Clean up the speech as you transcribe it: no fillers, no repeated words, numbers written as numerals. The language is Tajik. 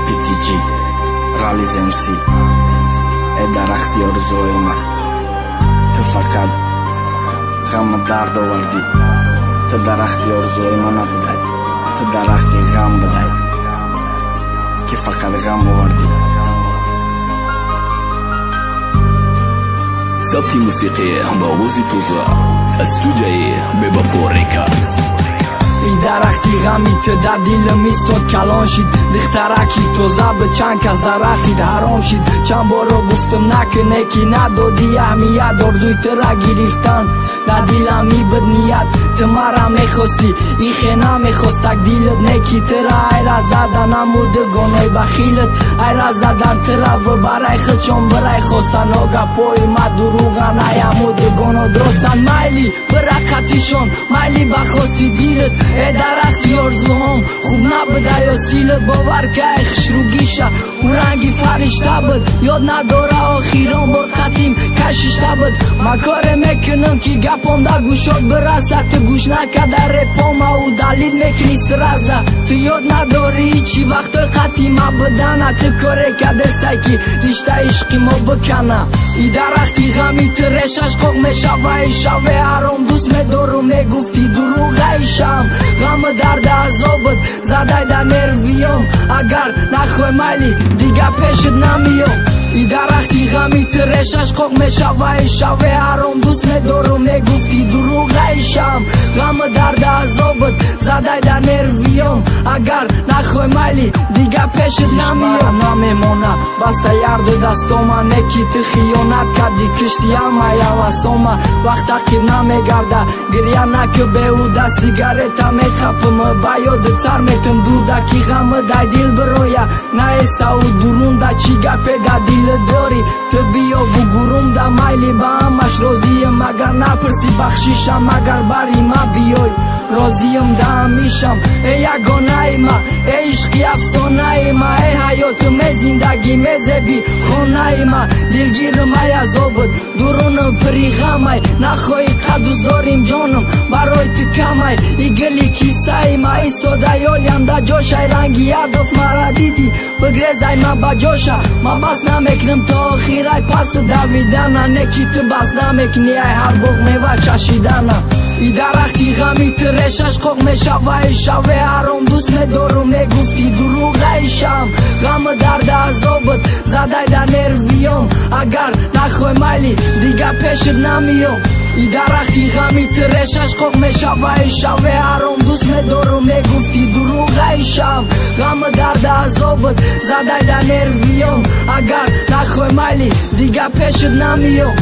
PTG, Raliz MC. Э дарахти орзуои ман, ту фақат ғаму дард овардӣ. Ту дарахти орзуои ман набудай, ту дарахти ғам будай, ки фақат ғам овардӣ. Сабти мусиқӣ ва овози тоза аз студияи Бевафо Рекордс. И дарахти ғами ту дар дилам истод, калон шид. Духтараки тоза буд, чанд кас дарасид, ҳаром шид. Чанд борро гуфтам, накуне, ки надодӣ аҳамият. Орзуи тура гирифтан дар дилам мебуд ният. Ту мара мехостӣ, ихе намехостак дилат, неки тура айра задан амудугонои бахилат. Айра задан тура ва барай худшон бирай хостан. О гапҳои ма дуруған, ай амудугоно дростан. Майли, бира қатишон, майли, ба хости дилат. Э дарахти орзуҳом, хуб набуда ё силат? Бовар кай, хушругиша ӯ ранги фаришта буд. Ёд надора, охирон бор қатим кашишта буд. Ман коре мекунам, ки гапом да гӯшот бираса. Ту гӯш накарда репома, удалить мекунӣ сразу. Ту ёд надорӣ, чӣ вақтои қатима будана. Ту коре кардестай, ки риштаи ишқи мо бикана. И дарахти ғами ту решаш қоқ мешава. Ишаве ҳаром, дӯст медорум мегуфтӣ, дуруғаишам. Ғаму дарду азобат задай да нервиём. Агар нахоҳй, майли, дига пешит намеём. И дарахти ғами ту решаш қоқ мешава. Ишаве ҳаром, дӯст медорум мегуфтӣ, дуруғаишам. Ғаму дарду азобат задай да нервиём. Агар нахоҳй, майли, дига пешит намеём. Намемона баста ярду дастома, неки ту хиёнат кардӣ, кишти ҳамаи ҳавасома. Вақт ақиб намегарда, гирья наку беҳуда. Сигарета мехапам, ба ёдат сар метам дуда, ки ғаму дай дил бироя наеста ӯ дурунда. Чӣ гапе да дилат дорӣ, ту биё бугурумда. Майли, ба ҳамаш розиям, агар напурсӣ бахшишам. Агар бари ма биёй, розиям да ҳамишам. Э ягонаи ма, э ишқи афсонаи ма, э ҳаётум, э зиндагӣ, мезеби хонаи ма. Дилгирам ай азобат, дурунам пири ғамай. Нахоҳӣ, қад дӯст дорим, ҷонам барои ту камай. И гили киссаи ма истода ёлям да ҷошай. Ранги ядоф мара дидӣ, бигрезай ма ба ҷоша. Ма бас намекунам то охирай паси давидана, неки ту бас намекунӣ ай ҳар боғ мева чашидана. И дарахти ғами ту решаш қоқ мешава. Ишаве ҳаром, дӯст медорум мегуфтӣ, дуруғаишам. Ғаму дарду азобат задай да нервиём. Агар нахоҳй, майли, дига пешит намеём. И дарахти ғами ту решаш қоқ мешава. Ишаве ҳаром, дӯст медорум мегуфтӣ, дуруғаишам. Ғаму дарду азобат задай да нервиём. Агар нахоҳй, майли, дига пешит намеём.